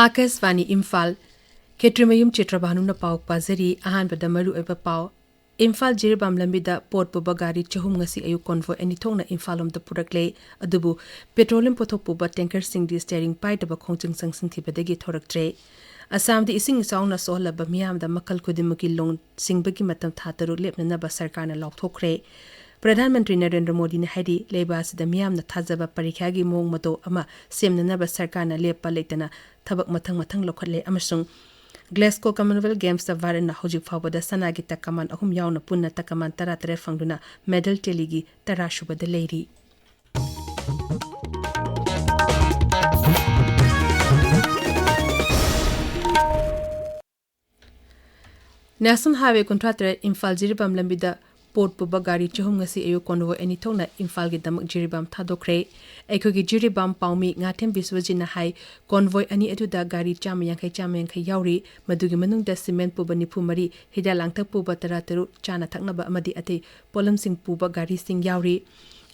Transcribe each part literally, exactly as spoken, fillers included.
ꯑꯥꯀꯥꯁꯕꯥꯅꯤ ꯏꯝꯐꯥꯜ꯫ ꯈꯦꯇ꯭ꯔꯤꯃꯌꯨꯝ ꯆꯤꯇ꯭ꯔꯕꯥꯅꯨꯅ ꯄꯥꯎ ꯄꯥꯖꯔꯤ꯫ ꯑꯍꯥꯟꯕꯗ ꯃꯔꯨꯑꯣꯏꯕ ꯄꯥꯎ꯫ ꯏꯝꯐꯥꯜ ꯖꯤꯔꯤꯕꯥꯝ ꯂꯝꯕꯤꯗ ꯄꯣꯠ ꯄꯨꯕ ꯒꯥꯔꯤ ꯆꯍꯨꯝ ꯉꯁꯤ ꯑꯌꯨꯛ ꯀꯣꯟꯚꯣꯏ ꯑꯅꯤ ꯊꯣꯛꯅ ꯏꯝꯐꯥꯜ ꯂꯣꯝꯗ ꯄꯨꯔꯛꯂꯦ꯫ ꯑꯗꯨꯕꯨ ꯄꯦꯇ꯭ꯔꯣꯂꯤꯌꯝ ꯄꯣꯠꯊꯣꯛ ꯄꯨꯕ ꯇꯦꯡꯀꯔꯁꯤꯡꯗꯤ ꯁ꯭ꯇꯤꯌꯔꯤꯡ ꯄꯥꯏꯗꯕ ꯈꯣꯡꯖꯪ ꯆꯪꯁꯤꯟꯈꯤꯕꯗꯒꯤ ꯊꯣꯔꯛꯇ꯭ꯔꯦ꯫ ꯑꯁꯥꯝꯗ ꯏꯁꯤꯡ ꯏꯆꯥꯎꯅ ꯁꯣꯛꯍꯜꯂꯕ ꯃꯤꯌꯥꯝꯗ ꯃꯈꯜ ꯈꯨꯗꯤꯡꯃꯛꯀꯤ ꯂꯣꯟ ꯁꯤꯡꯕꯒꯤ ꯃꯇꯝ ꯊꯥ ꯇꯔꯨꯛ ꯂꯦꯞꯅꯅꯕ ꯁꯔꯀꯥꯔꯅ ꯂꯥꯎꯊꯣꯛꯈ꯭ꯔꯦ꯫ ꯄ꯭ꯔꯙꯥꯟ ꯃꯟꯇ꯭ꯔꯤ ꯅꯔꯦꯟꯗ꯭ꯔ ꯃꯣꯗꯤꯅ ꯍꯥꯏꯔꯤ, ꯂꯩꯕꯥꯛ ꯑꯁꯤꯗ ꯃꯤꯌꯥꯝꯅ ꯊꯥꯖꯕ ꯄꯔꯤꯈ꯭ꯌꯥꯒꯤ ꯃꯑꯣꯡ ꯃꯇꯧ ꯑꯃ ꯁꯦꯝꯅꯅꯕ ꯁꯔꯀꯥꯔꯅ ꯂꯦꯞꯄ ꯂꯩꯇꯅ ꯊꯕꯛ ꯃꯊꯪ ꯃꯊꯪ ꯂꯧꯈꯠꯂꯦ ꯑꯃꯁꯨꯡ ꯒ꯭ꯂꯦꯁꯀꯣ ꯀꯃꯟꯋꯦꯜꯊ ꯒꯦꯝꯁꯇ ꯚꯥꯔꯠꯅ ꯍꯧꯖꯤꯛ ꯐꯥꯎꯕꯗ ꯁꯅꯥꯒꯤ ꯇꯀꯃꯥꯟ ꯑꯍꯨꯝ ꯌꯥꯎꯅ ꯄꯨꯟꯅ ꯇꯀꯃꯥꯟ ꯇꯔꯥꯇꯔꯦꯠ ꯐꯪꯗꯨꯅ ꯃꯦꯗꯜ ꯇꯦꯂꯤꯒꯤ ꯇꯔꯥꯁꯨꯕꯗ ꯂꯩꯔꯤ꯫ ꯅꯦꯁꯅꯦꯜ ꯍꯥꯏꯋꯦ ꯀꯨꯟꯊ꯭ꯔꯥ ꯇꯔꯦꯠ ꯏꯝꯐꯥꯜ ꯖꯤꯔꯤꯕꯥꯝ ꯂꯝꯕꯤꯗ ꯄꯣꯠ ꯄꯨꯕ ꯒꯥꯔꯤ ꯆꯍꯨꯝ ꯉꯁꯤ ꯑꯌꯨꯛ ꯀꯣꯟꯚꯣꯏ ꯑꯅꯤ ꯊꯣꯛꯅ ꯏꯝꯐꯥꯜꯒꯤꯗꯃꯛ ꯖꯤꯔꯤꯕꯥꯝ ꯊꯥꯗꯣꯛꯈ꯭ꯔꯦ꯫ ꯑꯩꯈꯣꯏꯒꯤ ꯖꯤꯔꯤꯕꯥꯝ ꯄꯥꯎꯃꯤ ꯉꯥꯊꯦꯝ ꯕꯤꯁ꯭ꯋꯖꯤꯠꯅ ꯍꯥꯏ, ꯀꯣꯟꯚꯣꯏ ꯑꯅꯤ ꯑꯗꯨꯗ ꯒꯥꯔꯤ ꯆꯥꯝꯃ ꯌꯥꯡꯈꯩ, ꯆꯥꯝꯃ ꯌꯥꯡꯈꯩ ꯌꯥꯎꯔꯤ꯫ ꯃꯗꯨꯒꯤ ꯃꯅꯨꯡꯗ ꯁꯤꯃꯦꯟ ꯄꯨꯕ ꯅꯤꯐꯨ ꯃꯔꯤ, ꯍꯤꯗꯥꯛ ꯂꯥꯡꯊꯛ ꯄꯨꯕ ꯇꯔꯥ ꯇꯔꯨꯛ, ꯆꯥꯅ ꯊꯛꯅꯕ ꯑꯃꯗꯤ ꯑꯇꯩ ꯄꯣꯠꯂꯝꯁꯤꯡ ꯄꯨꯕ ꯒꯥꯔꯤꯁꯤꯡ ꯌꯥꯎꯔꯤ꯫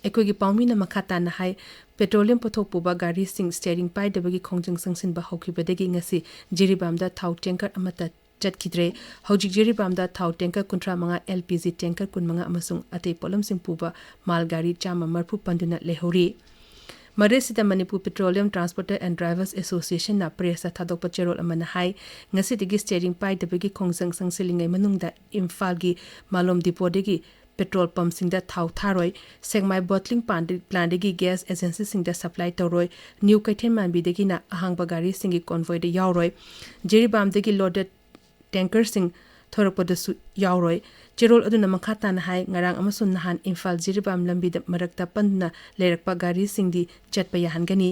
ꯑꯩꯈꯣꯏꯒꯤ ꯄꯥꯎꯃꯤꯅ ꯃꯈꯥ ꯇꯥꯅ ꯍꯥꯏ, ꯄꯦꯇ꯭ꯔꯣꯂꯤꯌꯝ ꯄꯨꯊꯣꯛ ꯄꯨꯕ ꯒꯥꯔꯤꯁꯤꯡ ꯁ꯭ꯇꯤꯌꯔꯤꯡ ꯄꯥꯏꯗꯕꯒꯤ ꯈꯣꯡꯖꯪ ꯆꯪꯁꯤꯟꯕ ꯍꯧꯈꯤꯕꯗꯒꯤ ꯉꯁꯤ ꯖꯤꯔꯤꯕꯥꯝꯗ ꯊꯥꯎ ꯇꯦꯡꯀꯔ ꯑꯃꯠꯇ ꯆꯠꯈꯤꯗ꯭ꯔꯦ꯫ ꯍꯧꯖꯤꯛ ꯖꯤꯔꯤꯕꯥꯝꯗ ꯊꯥꯎ ꯇꯦꯡꯀꯔ ꯀꯨꯟꯊ꯭ꯔꯥ ꯃꯉꯥ, ꯑꯦꯜ ꯄꯤ ꯖꯤ ꯇꯦꯡꯀꯔ ꯀꯨꯟ ꯃꯉꯥ ꯑꯃꯁꯨꯡ ꯑꯇꯩ ꯄꯣꯠꯂꯝꯁꯤꯡ ꯄꯨꯕ ꯃꯥꯜ ꯒꯥꯔꯤ ꯆꯥꯝꯃ ꯃꯔꯤꯐꯨ ꯄꯟꯗꯨꯅ ꯂꯩꯍꯧꯔꯤ꯫ ꯃꯔꯤꯁꯤꯗ Manipur petroleum transporter and drivers ꯑꯦꯁꯣꯁꯤꯌꯦꯁꯟꯅ ꯄ꯭ꯔꯦꯁꯇ ꯊꯥꯗꯣꯛꯄ ꯆꯦꯔꯣꯜ ꯑꯃꯅ ꯍꯥꯏ, ꯉꯁꯤꯗꯒꯤ ꯁ꯭ꯇꯤꯌꯔꯤꯡ ꯄꯥꯏꯗꯕꯒꯤ ꯈꯣꯡꯖꯪ ꯆꯪꯁꯤꯜꯂꯤꯉꯩ ꯃꯅꯨꯡꯗ ꯏꯝꯐꯥꯜꯒꯤ ꯃꯥꯂꯣꯝ ꯗꯤꯄꯣꯗꯒꯤ ꯄꯦꯇ꯭ꯔꯣꯜ ꯄꯝꯁꯤꯡꯗ ꯊꯥꯎ ꯊꯥꯔꯣꯏ꯫ ꯁꯦꯛꯃꯥꯏ ꯕꯣꯇ꯭ꯂꯤꯡ ꯄꯥꯟ-, ꯄ꯭ꯂꯥꯟꯗꯒꯤ ꯒ꯭ꯌꯥꯁ ꯑꯦꯖꯦꯟꯁꯤꯁꯤꯡꯗ ꯁꯄ꯭ꯂꯥꯏ ꯇꯧꯔꯣꯏ꯫ ꯅ꯭ꯌꯨ ꯀꯩꯊꯦꯜ ꯃꯥꯟꯕꯤꯗꯒꯤꯅ ꯑꯍꯥꯡꯕ ꯒꯥꯔꯤꯁꯤꯡꯒꯤ ꯀꯣꯟꯚꯣꯏꯗ ꯌꯥꯎꯔꯣꯏ꯫ ꯖꯤꯔꯤꯕꯥꯝꯗꯒꯤ ꯂꯣꯗꯦꯗ ꯇꯦꯡꯀꯔꯁꯤꯡ ꯊꯣꯔꯛꯄꯗꯁꯨ ꯌꯥꯎꯔꯣꯏ꯫ ꯆꯦꯔꯣꯜ ꯑꯗꯨꯅ ꯃꯈꯥ ꯇꯥꯅ ꯍꯥꯏ, ꯉꯔꯥꯡ ꯑꯃꯁꯨꯡ ꯅꯍꯥꯟ ꯏꯝꯐꯥꯜ ꯖꯤꯔꯤꯕꯥꯝ ꯂꯝꯕꯤꯗ ꯃꯔꯛꯇ ꯄꯟꯗꯨꯅ ꯂꯩꯔꯛꯄ ꯒꯥꯔꯤꯁꯤꯡꯗꯤ ꯆꯠꯄ ꯌꯥꯍꯟꯒꯅꯤ꯫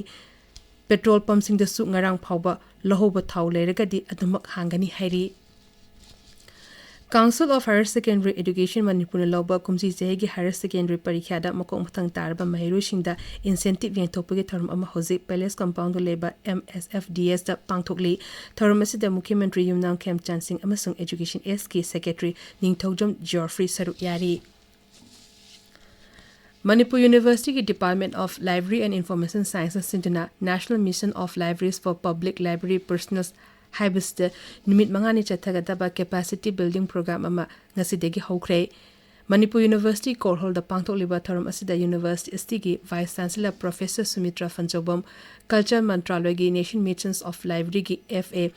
ꯄꯦꯇ꯭ꯔꯣꯜ ꯄꯝꯁꯤꯡꯗꯁꯨ ꯉꯔꯥꯡ ꯐꯥꯎꯕ ꯂꯧꯍꯧꯕ ꯊꯥꯎ ꯂꯩꯔꯒꯗꯤ ꯑꯗꯨꯃꯛ ꯍꯥꯡꯒꯅꯤ ꯍꯥꯏꯔꯤ꯫ Council of Higher Secondary Education ꯃꯅꯤꯄꯨꯔꯅ ꯂꯧꯕ ꯀꯨꯝꯁꯤ ꯆꯍꯤꯒꯤ ꯍꯥꯌꯔ ꯁꯦꯀꯦꯟꯗꯔꯤ ꯄꯔꯤꯈ꯭ꯌꯥꯗ ꯃꯀꯣꯛ ꯃꯊꯪ ꯇꯥꯔꯕ ꯃꯍꯩꯔꯣꯏꯁꯤꯡꯗ ꯏꯟꯁꯦꯟꯇꯤꯚ ꯌꯦꯟꯊꯣꯛꯄꯒꯤ ꯊꯧꯔꯝ ꯑꯃ ꯍꯧꯖꯤꯛ ꯄꯦꯂꯦꯁ ꯀꯝꯄꯥꯎꯟꯗ ꯂꯩꯕ ꯑꯦꯝ ꯑꯦꯁ ꯑꯦꯐ ꯗꯤ ꯑꯦꯁꯇ ꯄꯥꯡꯊꯣꯛꯂꯤ꯫ ꯊꯧꯔꯝ ꯑꯁꯤꯗ ꯃꯨꯈ꯭ꯌ ꯃꯟꯇ꯭ꯔꯤ ꯌꯨꯝꯅꯥꯝ ꯈꯦꯝꯆꯥꯟ ꯁꯤꯡ ꯑꯃꯁꯨꯡ ꯑꯦꯖꯨꯀꯦꯁꯟ ꯑꯦꯁꯀꯤ ꯁꯦꯀ꯭ꯔꯦꯇꯔꯤ ꯅꯤꯡꯊꯧꯖꯝ ꯖꯤꯑꯣꯐ꯭ꯔꯤ ꯁꯔꯨꯛ ꯌꯥꯔꯤ꯫ ꯃꯅꯤꯄꯨꯔ ꯌꯨꯅꯤꯚꯔꯁꯤꯇꯤꯒꯤ Department of Library and Information Science ꯁꯤꯟꯗꯨꯅ National Mission of Libraries for Public Library Personnel ꯍꯥꯏꯕꯁꯤꯗ ꯅꯨꯃꯤꯠ ꯃꯉꯥꯅꯤ ꯆꯠꯊꯒꯗꯕ capacity building program ꯑꯃ ꯉꯁꯤꯗꯒꯤ ꯍꯧꯈ꯭ꯔꯦ꯫ ꯃꯅꯤꯄꯨꯔ ꯌꯨꯅꯤꯚꯔꯁꯤꯇꯤ ꯀꯣꯔꯠ ꯍꯣꯜꯗ ꯄꯥꯡꯊꯣꯛꯂꯤꯕ ꯊꯧꯔꯝ ꯑꯁꯤꯗ ꯌꯨꯅꯤꯚꯔꯁꯤꯇꯤꯒꯤ Vice Chancellor Professor ꯁꯨꯃꯤꯇ꯭ꯔꯥ ꯐꯟꯆꯧꯕꯝ, Culture ꯃꯟꯇ꯭ꯔꯥꯂꯣꯏꯒꯤ National Missions of Libraryꯒꯤ F A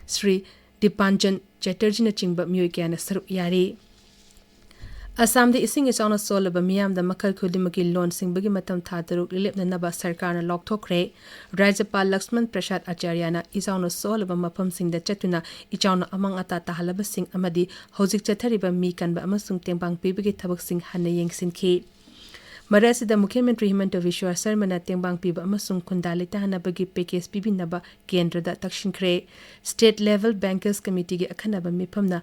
Shri ꯗꯤꯄꯥꯟꯖꯟ ꯆꯦꯇꯔꯖꯤꯅꯆꯤꯡꯕ ꯃꯤꯑꯣꯏ ꯀꯌꯥꯅ ꯁꯔꯨꯛ ꯌꯥꯔꯤ꯫ ꯑꯁꯥꯝꯗ ꯏꯁꯤꯡ ꯏꯆꯥꯎꯅ ꯁꯣꯜꯂꯕ ꯃꯤꯌꯥꯝꯗ ꯃꯈꯜ ꯈꯨꯗꯤꯡꯃꯛꯀꯤ ꯂꯣꯟ ꯁꯤꯡꯕꯒꯤ ꯃꯇꯝ ꯊꯥ ꯇꯔꯨꯛ ꯂꯦꯞꯅꯅꯕ ꯁꯔꯀꯥꯔꯅ ꯂꯥꯎꯊꯣꯛꯈ꯭ꯔꯦ꯫ ꯔꯥꯖ꯭ꯌꯄꯥꯜ ꯂꯛꯁꯃꯟ ꯄ꯭ꯔꯁꯥꯗ ꯑꯆꯥꯔꯌꯥꯅ ꯏꯆꯥꯎꯅ ꯁꯣꯛꯍꯜꯂꯕ ꯃꯐꯝꯁꯤꯡꯗ ꯆꯠꯇꯨꯅ ꯏꯆꯥꯎꯅ ꯑꯃꯥꯡ ꯑꯇꯥ ꯇꯥꯍꯜꯂꯕꯁꯤꯡ ꯑꯃꯗꯤ ꯍꯧꯖꯤꯛ ꯆꯠꯊꯔꯤꯕ ꯃꯤ ꯀꯟꯕ ꯑꯃꯁꯨꯡ ꯇꯦꯡꯕꯥꯡ ꯄꯤꯕꯒꯤ ꯊꯕꯛꯁꯤꯡ ꯍꯟꯅ ꯌꯦꯡꯁꯤꯟꯈꯤ꯫ ꯃꯔꯛ ꯑꯁꯤꯗ ꯃꯨꯈ꯭ꯌ ꯃꯟꯇ꯭ꯔꯤ ꯍꯤꯃꯟꯇ ꯕꯤꯁ꯭ꯋ ꯁꯔꯃꯅ ꯇꯦꯡꯕꯥꯡ ꯄꯤꯕ ꯑꯃꯁꯨꯡ ꯈꯨꯟꯗꯥ ꯂꯩꯇꯥꯍꯟꯅꯕꯒꯤ package ꯄꯤꯕꯤꯅꯕ ꯀꯦꯟꯗ꯭ꯔꯗ ꯇꯛꯁꯤꯟꯈ꯭ꯔꯦ꯫ State Level Bankers Committeeꯒꯤ ꯑꯈꯟꯅꯕ ꯃꯤꯐꯝꯅ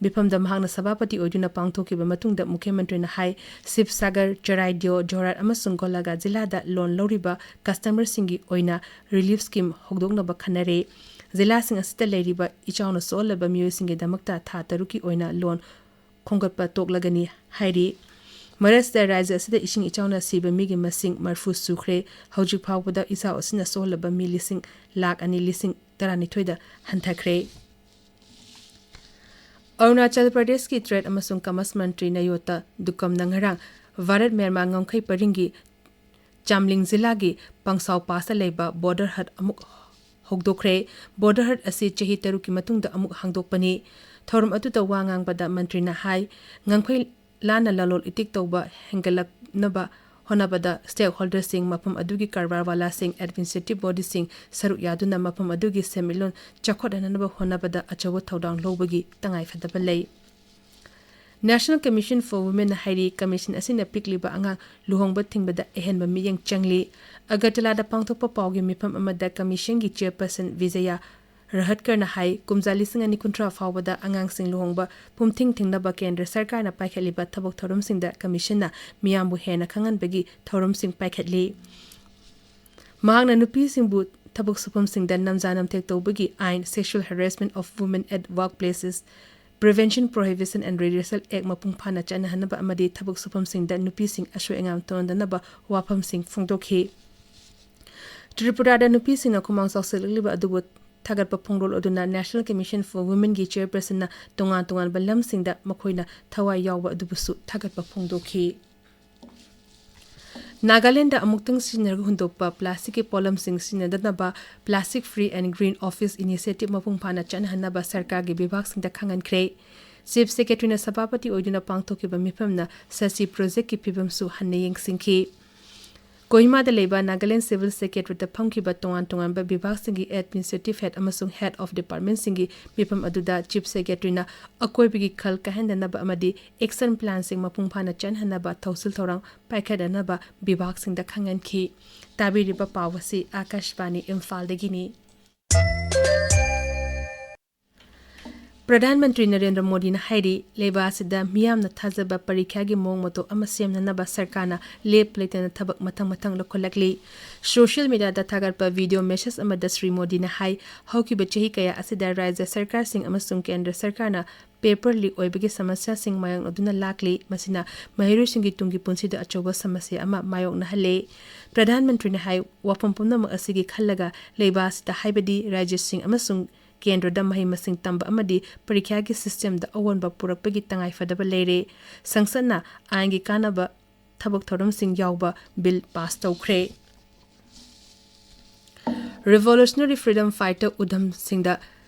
ꯃꯤꯐꯝꯗ ꯃꯍꯥꯛꯅ ꯁꯚꯥꯄꯇꯤ ꯑꯣꯏꯗꯨꯅ ꯄꯥꯡꯊꯣꯛꯈꯤꯕ ꯃꯇꯨꯡꯗ ꯃꯨꯈ꯭ꯌ ꯃꯟꯇ꯭ꯔꯤꯅ ꯍꯥꯏ, ꯁꯤꯕꯁꯥꯒꯔ, ꯆꯔꯥꯏꯗ꯭ꯌꯣ, ꯖꯣꯔꯍꯥꯠ ꯑꯃꯁꯨꯡ ꯒꯣꯂꯥꯘꯥꯠ ꯖꯤꯂꯥꯗ ꯂꯣꯟ ꯂꯧꯔꯤꯕ customerꯁꯤꯡꯒꯤ ꯑꯣꯏꯅ relief scheme ꯍꯧꯗꯣꯛꯅꯕ ꯈꯟꯅꯔꯦ꯫ ꯖꯤꯂꯥꯁꯤꯡ ꯑꯁꯤꯗ ꯂꯩꯔꯤꯕ ꯏꯆꯥꯎꯅ ꯁꯣꯛꯍꯜꯂꯕ ꯃꯤꯑꯣꯏꯁꯤꯡꯒꯤꯗꯃꯛꯇ ꯊꯥ ꯇꯔꯨꯛꯀꯤ ꯑꯣꯏꯅ ꯂꯣꯟ ꯈꯣꯝꯒꯠꯄ ꯇꯣꯛꯂꯒꯅꯤ ꯍꯥꯏꯔꯤ꯫ ꯃꯔꯛꯁꯤꯗ ꯔꯥꯖ꯭ꯌ ꯑꯁꯤꯗ ꯏꯁꯤꯡ ꯏꯆꯥꯎꯅ ꯁꯤꯕ ꯃꯤꯒꯤ ꯃꯁꯤꯡ ꯃꯔꯐꯨ ꯁꯨꯈ꯭ꯔꯦ꯫ ꯍꯧꯖꯤꯛ ꯐꯥꯎꯕꯗ ꯏꯆꯥꯎ ꯑꯁꯤꯅ ꯁꯣꯛꯍꯜꯂꯕ ꯃꯤ ꯂꯤꯁꯤꯡ ꯂꯥꯈ ꯑꯅꯤ ꯂꯤꯁꯤꯡ ꯇꯔꯥꯅꯤꯊꯣꯏꯗ ꯍꯟꯊꯈ꯭ꯔꯦ꯫ ꯑꯔꯨꯅꯥꯆꯜ ꯄ꯭ꯔꯗꯦꯁꯀꯤ Trade ꯑꯃꯁꯨꯡ Commerce ꯃꯟꯇ꯭ꯔꯤ ꯅꯌꯣꯇꯥ ꯗꯨꯀꯝꯅ ꯉꯔꯥꯡ ꯚꯥꯔꯠ ꯃ꯭ꯌꯥꯟꯃꯥꯔ ꯉꯝꯈꯩ ꯄꯔꯤꯡꯒꯤ ꯆꯥꯝꯂꯤꯡ ꯖꯤꯂꯥꯒꯤ ꯄꯪꯁꯥꯎ ꯄꯥꯁꯇ ꯂꯩꯕ border hut ꯑꯃꯨꯛ ꯍꯧꯗꯣꯛꯈ꯭ꯔꯦ꯫ Border hut ꯑꯁꯤ ꯆꯍꯤ ꯇꯔꯨꯛꯀꯤ ꯃꯇꯨꯡꯗ ꯑꯃꯨꯛ ꯍꯥꯡꯗꯣꯛꯄꯅꯤ꯫ ꯊꯧꯔꯝ ꯑꯗꯨꯗ ꯋꯥ ꯉꯥꯡꯕꯗ ꯃꯟꯇ꯭ꯔꯤꯅ ꯍꯥꯏ, ꯉꯝꯈꯩ ꯂꯥꯟꯅ ꯂꯂꯣꯟ ꯏꯇꯤꯛ ꯇꯧꯕ ꯍꯦꯟꯒꯠꯂꯛꯅꯕ ꯍꯣꯠꯅꯕꯗ stakeholderꯁꯤꯡ, ꯃꯐꯝ ꯑꯗꯨꯒꯤ ꯀꯔꯕꯥꯔ ꯋꯥꯂꯥꯁꯤꯡ, administrative bodyꯁꯤꯡ ꯁꯔꯨꯛ ꯌꯥꯗꯨꯅ ꯃꯐꯝ ꯑꯗꯨꯒꯤ ꯁꯦꯟꯃꯤꯠꯂꯣꯟ ꯆꯥꯎꯈꯠꯍꯟꯅꯕ ꯍꯣꯠꯅꯕꯗ ꯑꯆꯧꯕ ꯊꯧꯗꯥꯡ ꯂꯧꯕꯒꯤ ꯇꯉꯥꯏꯐꯗꯕ ꯂꯩ꯫ National Commission for Womenꯅ ꯍꯥꯏꯔꯤ, commission ꯑꯁꯤꯅ ꯄꯤꯛꯂꯤꯕ ꯑꯉꯥꯡ ꯂꯨꯍꯣꯡꯕ ꯊꯤꯡꯕꯗ ꯑꯍꯦꯟꯕ ꯃꯤꯠꯌꯦꯡ ꯆꯪꯂꯤ꯫ ꯑꯒꯔꯇꯂꯥꯗ ꯄꯥꯡꯊꯣꯛꯄ ꯄꯥꯎꯒꯤ ꯃꯤꯐꯝ ꯑꯃꯗ commissionꯒꯤ chairperson ꯕꯤꯖꯌ ꯔꯍꯠꯀꯔꯅ ꯍꯥꯏ, ꯀꯨꯝꯖꯥ ꯂꯤꯁꯤꯡ ꯑꯅꯤ ꯀꯨꯟꯊ꯭ꯔꯥ ꯐꯥꯎꯕꯗ ꯑꯉꯥꯡꯁꯤꯡ ꯂꯨꯍꯣꯡꯕ ꯄꯨꯝꯊꯤꯡ ꯊꯤꯡꯅꯕ ꯀꯦꯟꯗ꯭ꯔ ꯁꯔꯀꯥꯔꯅ ꯄꯥꯏꯈꯠꯂꯤꯕ ꯊꯕꯛ ꯊꯧꯔꯝꯁꯤꯡꯗ commissionꯅ ꯃꯤꯌꯥꯝꯕꯨ ꯍꯦꯟꯅ ꯈꯪꯍꯟꯕꯒꯤ ꯊꯧꯔꯝꯁꯤꯡ ꯄꯥꯏꯈꯠꯂꯤ꯫ ꯃꯍꯥꯛꯅ ꯅꯨꯄꯤꯁꯤꯡꯕꯨ ꯊꯕꯛ ꯁꯨꯐꯝꯁꯤꯡꯗ ꯅꯝꯖꯥ ꯅꯝꯊꯦꯛ ꯇꯧꯕꯒꯤ ꯑꯥꯏꯟ, Sexual Harassment of Women at Workplaces, Prevention, Prohibition and Redressal Act ꯃꯄꯨꯡ ꯐꯥꯅ ꯆꯠꯅꯍꯟꯅꯕ ꯑꯃꯗꯤ ꯊꯕꯛ ꯁꯨꯐꯝꯁꯤꯡꯗ ꯅꯨꯄꯤꯁꯤꯡ ꯑꯁꯣꯏ ꯑꯉꯥꯝ ꯊꯣꯛꯍꯟꯗꯅꯕ ꯋꯥꯐꯝꯁꯤꯡ ꯐꯣꯡꯗꯣꯛꯈꯤ꯫ ꯇ꯭ꯔꯤꯄꯨꯔꯥꯗ ꯅꯨꯄꯤꯁꯤꯡꯅ ꯈꯨꯃꯥꯡ ꯆꯥꯎꯁꯤꯜꯂꯛꯂꯤꯕ ꯑꯗꯨꯕꯨ ꯊꯥꯒꯠꯄ ꯐꯣꯡꯗꯣꯛꯂꯗꯨꯅ National Commission for Womenꯒꯤ chairpersonꯅ ꯇꯣꯉꯥꯟ ꯇꯣꯉꯥꯟꯕ ꯂꯝꯁꯤꯡꯗ ꯃꯈꯣꯏꯅ ꯊꯋꯥꯏ ꯌꯥꯎꯕ ꯑꯗꯨꯕꯨꯁꯨ ꯊꯥꯒꯠꯄ ꯐꯣꯡꯗꯣꯛꯈꯤ꯫ ꯅꯥꯒꯥꯂꯦꯟꯗ ꯑꯃꯨꯛꯇꯪ ꯁꯤꯖꯤꯟꯅꯔꯒ ꯍꯨꯟꯗꯣꯛꯄ plasticꯀꯤ ꯄꯣꯠꯂꯝꯁꯤꯡ ꯁꯤꯖꯤꯟꯅꯗꯅꯕ Plastic Free and Green Office Initiative ꯃꯄꯨꯡ ꯐꯥꯅ ꯆꯠꯅꯍꯟꯅꯕ ꯁꯔꯀꯥꯔꯒꯤ ꯕꯤꯚꯥꯒꯁꯤꯡꯗ ꯈꯪꯍꯟꯈ꯭ꯔꯦ꯫ Chief Secretaryꯅ ꯁꯚꯥꯄꯇꯤ ꯑꯣꯏꯗꯨꯅ ꯄꯥꯡꯊꯣꯛꯈꯤꯕ ꯃꯤꯐꯝꯅ ꯁꯁꯤ projectꯀꯤ ꯐꯤꯕꯝꯁꯨ ꯍꯟꯅ ꯌꯦꯡꯁꯤꯟꯈꯤ꯫ ꯀꯣꯍꯤꯃꯥꯗ ꯂꯩꯕ Nagaland Civil Secretariatꯇ ꯐꯝꯈꯤꯕ ꯇꯣꯉꯥꯟ ꯇꯣꯉꯥꯟꯕ ꯕꯤꯚꯥꯒꯁꯤꯡꯒꯤ administrative head ꯑꯃꯁꯨꯡ head of departmentꯁꯤꯡꯒꯤ ꯃꯤꯐꯝ ꯑꯗꯨꯗ Chief Secretaryꯅ ꯑꯀꯣꯏꯕꯒꯤ ꯈꯜ ꯀꯥꯏꯍꯟꯗꯅꯕ ꯑꯃꯗꯤ action planꯁꯤꯡ ꯃꯄꯨꯡ ꯐꯥꯅ ꯆꯠꯍꯟꯅꯕ ꯊꯧꯁꯤꯜ ꯊꯧꯔꯥꯡ ꯄꯥꯏꯈꯠꯅꯅꯕ ꯕꯤꯚꯥꯒꯁꯤꯡꯗ ꯈꯪꯍꯟꯈꯤ꯫ ꯇꯥꯕꯤꯔꯤꯕ ꯄꯥꯎ ꯑꯁꯤ ꯑꯥꯀꯥꯁꯕꯥꯅꯤ ꯏꯝꯐꯥꯜꯗꯒꯤꯅꯤ꯫ ꯄ꯭ꯔꯙꯥꯟ ꯃꯟꯇ꯭ꯔꯤ ꯅꯔꯦꯟꯗ꯭ꯔ ꯃꯣꯗꯤꯅ ꯍꯥꯏꯔꯤ, ꯂꯩꯕꯥꯛ ꯑꯁꯤꯗ ꯃꯤꯌꯥꯝꯅ ꯊꯥꯖꯕ ꯄꯔꯤꯈ꯭ꯌꯥꯒꯤ ꯃꯑꯣꯡ ꯃꯇꯧ ꯑꯃ ꯁꯦꯝꯅꯅꯕ ꯁꯔꯀꯥꯔꯅ ꯂꯦꯞ ꯂꯩꯇꯅ ꯊꯕꯛ ꯃꯊꯪ ꯃꯊꯪ ꯂꯧꯈꯠꯂꯛꯂꯤ꯫ Social mediaꯗ ꯊꯥꯒꯠꯄ video message ꯑꯃꯗ ꯁ꯭ꯔꯤ ꯃꯣꯗꯤꯅ ꯍꯥꯏ, ꯍꯧꯈꯤꯕ ꯆꯍꯤ ꯀꯌꯥ ꯑꯁꯤꯗ ꯔꯥꯖ꯭ꯌ ꯁꯔꯀꯥꯔꯁꯤꯡ ꯑꯃꯁꯨꯡ ꯀꯦꯟꯗ꯭ꯔ ꯁꯔꯀꯥꯔꯅ paper leak ꯑꯣꯏꯕꯒꯤ ꯁꯃꯁ꯭ꯌꯥꯁꯤꯡ ꯃꯥꯌꯣꯛꯅꯗꯨꯅ ꯂꯥꯛꯂꯤ꯫ ꯃꯁꯤꯅ ꯃꯍꯩꯔꯣꯏꯁꯤꯡꯒꯤ ꯇꯨꯡꯒꯤ ꯄꯨꯟꯁꯤꯗ ꯑꯆꯧꯕ ꯁꯃꯁ꯭ꯌꯥ ꯑꯃ ꯃꯥꯌꯣꯛꯅꯍꯜꯂꯦ꯫ ꯄ꯭ꯔꯙꯥꯟ ꯃꯟꯇ꯭ꯔꯤꯅ ꯍꯥꯏ, ꯋꯥꯐꯝ ꯄꯨꯝꯅꯃꯛ ꯑꯁꯤꯒꯤ ꯈꯜꯂꯒ ꯂꯩꯕꯥꯛ ꯑꯁꯤꯗ ꯍꯥꯏꯕꯗꯤ ꯔꯥꯖ꯭ꯌꯁꯤꯡ ꯑꯃꯁꯨꯡ ꯀꯦꯟꯗ꯭ꯔꯗ ꯃꯍꯩ ꯃꯁꯤꯡ ꯇꯝꯕ ꯑꯃꯗꯤ ꯄꯔꯤꯈ꯭ꯌꯥꯒꯤ systemꯗ ꯑꯑꯣꯟꯕ ꯄꯨꯔꯛꯄꯒꯤ ꯇꯉꯥꯏꯐꯗꯕ ꯂꯩꯔꯦ꯫ ꯁꯪꯁꯠꯅ ꯑꯥꯏꯟꯒꯤ ꯀꯥꯟꯅꯕ ꯊꯕꯛ ꯊꯧꯔꯝꯁꯤꯡ ꯌꯥꯎꯕ bill pass ꯇꯧꯈ꯭ꯔꯦ꯫ Revolutionary Freedom Fighter ꯎꯙꯝ ꯁꯤꯡꯗ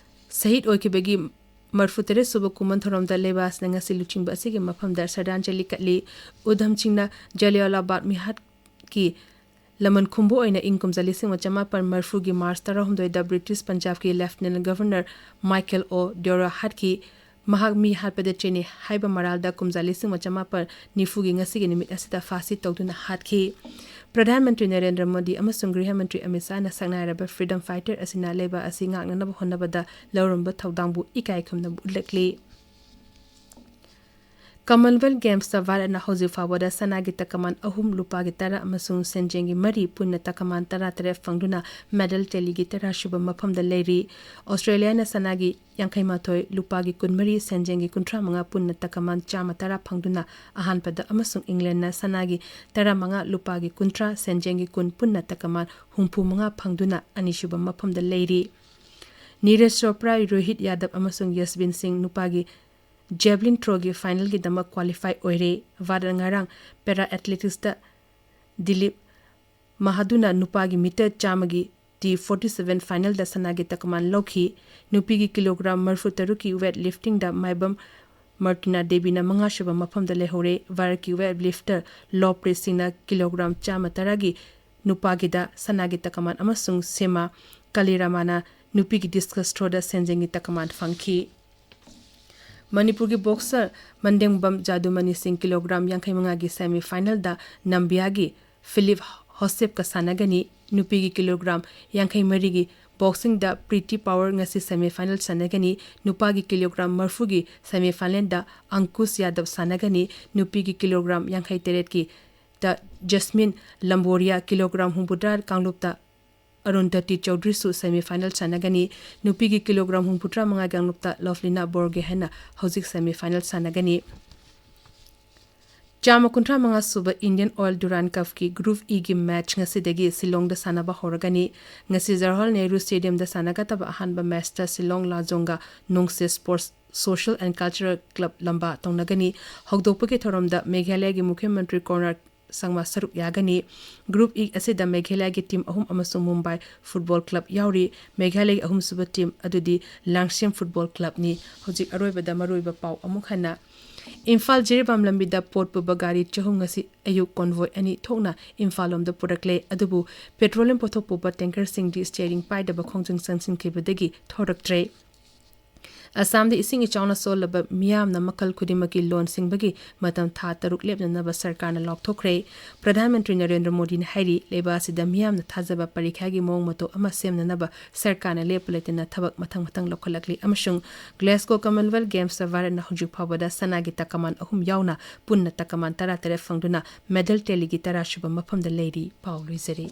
ꯁꯍꯤꯗ ꯑꯣꯏꯈꯤꯕꯒꯤ ꯃꯔꯤꯐꯨꯇꯔꯦꯠ ꯁꯨꯕ ꯀꯨꯝꯑꯣꯟ ꯊꯧꯔꯝꯗ ꯂꯩꯕꯥꯛ ꯑꯁꯤꯅ ꯉꯁꯤ ꯂꯨꯆꯤꯡꯕ ꯑꯁꯤꯒꯤ ꯃꯐꯝꯗ ꯁ꯭ꯔꯗꯥꯟꯖꯂꯤ ꯀꯠꯂꯤ꯫ ꯎꯙꯝ ꯁꯤꯡꯅ ꯖꯥꯂꯤꯌꯥꯟꯋꯥꯂꯥ ꯕꯥꯒ ꯃꯤꯍꯥꯠꯀꯤ ꯂꯃꯟ ꯈꯨꯝꯕ ꯑꯣꯏꯅ ꯏꯪ ꯀꯨꯝꯖꯥ ꯂꯤꯁꯤꯡ ꯑꯃ ꯆꯃꯥꯄꯟ ꯃꯔꯤꯐꯨꯒꯤ March ꯇꯔꯥꯍꯨꯝꯗꯣꯏꯗ British Punjabꯀꯤ Lieutenant Governor Michael O'Doerr ꯍꯥꯠꯈꯤ꯫ ꯃꯍꯥꯛ ꯃꯤ ꯍꯥꯠꯄꯗ ꯆꯦꯟꯅꯩ ꯍꯥꯏꯕ ꯃꯔꯥꯜꯗ ꯀꯨꯝꯖꯥ ꯂꯤꯁꯤꯡ ꯑꯃ ꯆꯃꯥꯄꯟ ꯅꯤꯐꯨꯒꯤ ꯉꯁꯤꯒꯤ ꯅꯨꯃꯤꯠ ꯑꯁꯤꯗ ꯐꯥꯁꯤ ꯇꯧꯗꯨꯅ ꯍꯥꯠꯈꯤ꯫ ꯄ꯭ꯔꯙꯥꯟ ꯃꯟꯇ꯭ꯔꯤ ꯅꯔꯦꯟꯗ꯭ꯔ ꯃꯣꯗꯤ ꯑꯃꯁꯨꯡ ꯒ꯭ꯔꯤꯍ ꯃꯟꯇ꯭ꯔꯤ ꯑꯃꯤꯠ ꯁꯥꯍꯅ ꯁꯛꯅꯥꯏꯔꯕ freedom fighter ꯑꯁꯤꯅ ꯂꯩꯕꯥꯛ ꯑꯁꯤ ꯉꯥꯛꯅꯅꯕ ꯍꯣꯠꯅꯕꯗ ꯂꯧꯔꯝꯕ ꯊꯧꯗꯥꯡꯕꯨ ꯏꯀꯥꯏ ꯈꯨꯝꯅꯕ ꯎꯠꯂꯛꯂꯤ꯫ Commonwealth Gamesꯇ ꯚꯥꯔꯠꯅ ꯍꯧꯖꯤꯛ ꯐꯥꯎꯕꯗ ꯁꯅꯥꯒꯤ ꯇꯀꯃꯥꯟ ꯑꯍꯨꯝ, ꯂꯨꯄꯥꯒꯤ ꯇꯔꯥ ꯑꯃꯁꯨꯡ ꯁꯦꯟꯖꯦꯡꯒꯤ ꯃꯔꯤ, ꯄꯨꯟꯅ ꯇꯀꯃꯥꯟ ꯇꯔꯥꯇꯔꯦꯠ ꯐꯪꯗꯨꯅ medal tallyꯒꯤ ꯇꯔꯥꯁꯨꯕ ꯃꯐꯝꯗ ꯂꯩꯔꯤ꯫ ꯑꯣꯁꯇ꯭ꯔꯦꯂꯤꯌꯥꯅ ꯁꯅꯥꯒꯤ ꯌꯥꯡꯈꯩ ꯃꯥꯊꯣꯏ, ꯂꯨꯄꯥꯒꯤ ꯀꯨꯟꯃꯔꯤ, ꯁꯦꯟꯖꯦꯡꯒꯤ ꯀꯨꯟꯊ꯭ꯔꯥ ꯃꯉꯥ, ꯄꯨꯟꯅ ꯇꯀꯃꯥꯟ ꯆꯥꯝꯃ ꯇꯔꯥ ꯐꯪꯗꯨꯅ ꯑꯍꯥꯟꯕꯗ ꯑꯃꯁꯨꯡ ꯏꯪꯂꯦꯟꯅ ꯁꯅꯥꯒꯤ ꯇꯔꯥ ꯃꯉꯥ, ꯂꯨꯄꯥꯒꯤ ꯀꯨꯟꯊ꯭ꯔꯥ, ꯁꯦꯟꯖꯦꯡꯒꯤ ꯀꯨꯟ, ꯄꯨꯟꯅ ꯇꯀꯃꯥꯟ ꯍꯨꯝꯐꯨ ꯃꯉꯥ ꯐꯪꯗꯨꯅ ꯑꯅꯤꯁꯨꯕ ꯃꯐꯝꯗ ꯂꯩꯔꯤ꯫ ꯅꯤꯔꯖ ꯆꯣꯄ꯭ꯔꯥ, ꯔꯣꯍꯤꯠ ꯌꯥꯗꯕ ꯑꯃꯁꯨꯡ ꯌꯁꯕꯤꯟ ꯁꯤꯡ ꯅꯨꯄꯥꯒꯤ javelin throwꯒꯤ finalꯒꯤꯗꯃꯛ qualify ꯑꯣꯏꯔꯦ꯫ ꯚꯥꯔꯠꯅ ꯉꯔꯥꯡ para athleticsꯇ ꯗꯤꯂꯤꯞ ꯃꯍꯥꯗꯨꯅ ꯅꯨꯄꯥꯒꯤ meter ꯆꯥꯝꯃꯒꯤ T forty seven finalꯗ ꯁꯅꯥꯒꯤ ꯇꯀꯃꯥꯟ ꯂꯧꯈꯤ꯫ ꯅꯨꯄꯤꯒꯤ kilogram ꯃꯔꯤꯐꯨ ꯇꯔꯨꯛꯀꯤ weight liftingꯗ ꯃꯥꯏꯕꯝ ꯃꯥꯔꯇꯤꯅꯥ ꯗꯦꯕꯤꯅ ꯃꯉꯥꯁꯨꯕ ꯃꯐꯝꯗ ꯂꯩꯍꯧꯔꯦ꯫ ꯚꯥꯔꯠꯀꯤ weight lifter ꯂꯣꯞꯄ꯭ꯔꯤꯠ ꯁꯤꯡꯅ kilogram ꯆꯥꯝꯃ ꯇꯔꯥꯒꯤ ꯅꯨꯄꯥꯒꯤꯗ ꯁꯅꯥꯒꯤ ꯇꯀꯃꯥꯟ ꯑꯃꯁꯨꯡ ꯁꯦꯃꯥ ꯀꯂꯤꯔꯥꯃꯥꯅ ꯅꯨꯄꯤꯒꯤ discus throwꯗ ꯁꯦꯟꯖꯦꯡꯒꯤ ꯇꯀꯃꯥꯟ ꯐꯪꯈꯤ꯫ ꯃꯅꯤꯄꯨꯔꯒꯤ boxer ꯃꯟꯗꯦꯡꯕꯝ ꯖꯥꯗꯨꯃꯅꯤ ꯁꯤꯡ kilogram ꯌꯥꯡꯈꯩ ꯃꯉꯥꯒꯤ semifinalꯗ ꯅꯝꯕꯤꯌꯥꯒꯤ ꯐꯤꯂꯤꯞ ꯍꯣꯁꯦꯞꯀ ꯁꯥꯟꯅꯒꯅꯤ꯫ ꯅꯨꯄꯤꯒꯤ kilogram ꯌꯥꯡꯈꯩ ꯃꯔꯤꯒꯤ boxingꯗ ꯄ꯭ꯔꯤꯇꯤ ꯄꯥꯋꯔ ꯉꯁꯤ semifinal ꯁꯥꯟꯅꯒꯅꯤ꯫ ꯅꯨꯄꯥꯒꯤ kilogram ꯃꯔꯤꯐꯨꯒꯤ semifinalꯗ ꯑꯪꯀꯨꯁ ꯌꯥꯗꯕ ꯁꯥꯟꯅꯒꯅꯤ꯫ ꯅꯨꯄꯤꯒꯤ kilogram ꯌꯥꯡꯈꯩ ꯇꯔꯦꯠꯀꯤ ꯗ ꯖꯁꯃꯤꯟ ꯂꯝꯕꯣꯔꯤꯌꯥ, kilogram ꯍꯨꯝꯐꯨꯇꯔꯥ ꯀꯥꯡꯂꯨꯞꯇ ꯑꯔꯨꯟꯙꯇꯤ ꯆꯧꯙꯔꯤꯁꯨ semifinal ꯁꯥꯟꯅꯒꯅꯤ꯫ ꯅꯨꯄꯤꯒꯤ kilogram ꯍꯨꯝꯐꯨꯇꯔꯥ ꯃꯉꯥ ꯀꯥꯡꯂꯨꯞꯇ ꯂꯣꯚꯂꯤꯅꯥ ꯕꯣꯔꯒꯦꯍꯦꯟꯅ ꯍꯧꯖꯤꯛ semifinal ꯁꯥꯟꯅꯒꯅꯤ꯫ ꯆꯥꯝꯃ ꯀꯨꯟꯊ꯭ꯔꯥ ꯃꯉꯥ ꯁꯨꯕ Indian Oil Durand Cupꯀꯤ Group Eꯒꯤ match ꯉꯁꯤꯗꯒꯤ ꯁꯤꯂꯣꯡꯗ ꯁꯥꯟꯅꯕ ꯍꯧꯔꯒꯅꯤ꯫ ꯉꯁꯤ ꯖꯋꯥꯍꯔꯂꯥꯜ ꯅꯦꯍꯔꯨ Stadiumꯗ ꯁꯥꯟꯅꯒꯗꯕ ꯑꯍꯥꯟꯕ matchꯇ ꯁꯤꯂꯣꯡ ꯂꯥꯖꯣꯡꯒ ꯅꯣꯡꯁꯦ Sports Social and Cultural Club ꯂꯝꯕꯥ ꯇꯧꯅꯒꯅꯤ꯫ ꯍꯧꯗꯣꯛꯄꯒꯤ ꯊꯧꯔꯝꯗ ꯃꯦꯘꯥꯂꯌꯒꯤ ꯃꯨꯈ꯭ꯌ ꯃꯟꯇ꯭ꯔꯤ ꯀꯣꯅꯔ ꯁꯪꯃꯥ ꯁꯔꯨꯛ ꯌꯥꯒꯅꯤ꯫ Group E ꯑꯁꯤꯗ ꯃꯦꯘꯥꯂꯌꯒꯤ team ꯑꯍꯨꯝ ꯑꯃꯁꯨꯡ ꯃꯨꯝꯕꯥꯏ Football Club ꯌꯥꯎꯔꯤ꯫ ꯃꯦꯘꯥꯂꯌꯒꯤ ꯑꯍꯨꯝꯁꯨꯕ team ꯑꯗꯨꯗꯤ ꯂꯥꯡꯁꯦꯝ Football Clubꯅꯤ꯫ ꯍꯧꯖꯤꯛ ꯑꯔꯣꯏꯕꯗ ꯃꯔꯨꯑꯣꯏꯕ ꯄꯥꯎ ꯑꯃꯨꯛ ꯍꯟꯅ꯫ ꯏꯝꯐꯥꯜ ꯖꯤꯔꯤꯕꯥꯝ ꯂꯝꯕꯤꯗ ꯄꯣꯠ ꯄꯨꯕ ꯒꯥꯔꯤ ꯆꯍꯨꯝ ꯉꯁꯤ ꯑꯌꯨꯛ convoy ꯑꯅꯤ ꯊꯣꯛꯅ ꯏꯝꯐꯥꯜ ꯂꯣꯝꯗ ꯄꯨꯔꯛꯂꯦ꯫ ꯑꯗꯨꯕꯨ petroleum ꯄꯣꯠꯊꯣꯛ ꯄꯨꯕ tankerꯁꯤꯡꯗꯤ steering ꯄꯥꯏꯗꯕ ꯈꯣꯡꯖꯪ ꯆꯪꯁꯤꯟꯈꯤꯕꯗꯒꯤ ꯊꯣꯔꯛꯇ꯭ꯔꯦ꯫ ꯑꯁꯥꯝꯗ ꯏꯁꯤꯡ ꯏꯆꯥꯎꯅ ꯁꯣꯛꯂꯕ ꯃꯤꯌꯥꯝꯅ ꯃꯈꯜ ꯈꯨꯗꯤꯡꯃꯛꯀꯤ ꯂꯣꯟ ꯁꯤꯡꯕꯒꯤ ꯃꯇꯝ ꯊꯥ ꯇꯔꯨꯛ ꯂꯦꯞꯅꯅꯕ ꯁꯔꯀꯥꯔꯅ ꯂꯥꯎꯊꯣꯛꯈ꯭ꯔꯦ꯫ ꯄ꯭ꯔꯙꯥꯟ ꯃꯟꯇ꯭ꯔꯤ ꯅꯔꯦꯟꯗ꯭ꯔ ꯃꯣꯗꯤꯅ ꯍꯥꯏꯔꯤ, ꯂꯩꯕꯥꯛ ꯑꯁꯤꯗ ꯃꯤꯌꯥꯝꯅ ꯊꯥꯖꯕ ꯄꯔꯤꯈ꯭ꯌꯥꯒꯤ ꯃꯑꯣꯡ ꯃꯇꯧ ꯑꯃ ꯁꯦꯝꯅꯅꯕ ꯁꯔꯀꯥꯔꯅ ꯂꯦꯞꯄ ꯂꯩꯇꯅ ꯊꯕꯛ ꯃꯊꯪ ꯃꯊꯪ ꯂꯧꯈꯠꯂꯛꯂꯤ ꯑꯃꯁꯨꯡ ꯒ꯭ꯂꯦꯁꯒꯣ ꯀꯃꯟꯋꯦꯜꯊ ꯒꯦꯝꯁꯇ ꯚꯥꯔꯠꯅ ꯍꯧꯖꯤꯛ ꯐꯥꯎꯕꯗ ꯁꯅꯥꯒꯤ ꯇꯀꯃꯥꯟ ꯑꯍꯨꯝ ꯌꯥꯎꯅ ꯄꯨꯟꯅ ꯇꯀꯃꯥꯟ ꯇꯔꯥꯇꯔꯦꯠ ꯐꯪꯗꯨꯅ ꯃꯦꯗꯜ ꯇꯦꯂꯤꯒꯤ ꯇꯔꯥꯁꯨꯕ ꯃꯐꯝꯗ ꯂꯩꯔꯤ꯫ ꯄꯥꯎ ꯂꯣꯏꯖꯔꯦ꯫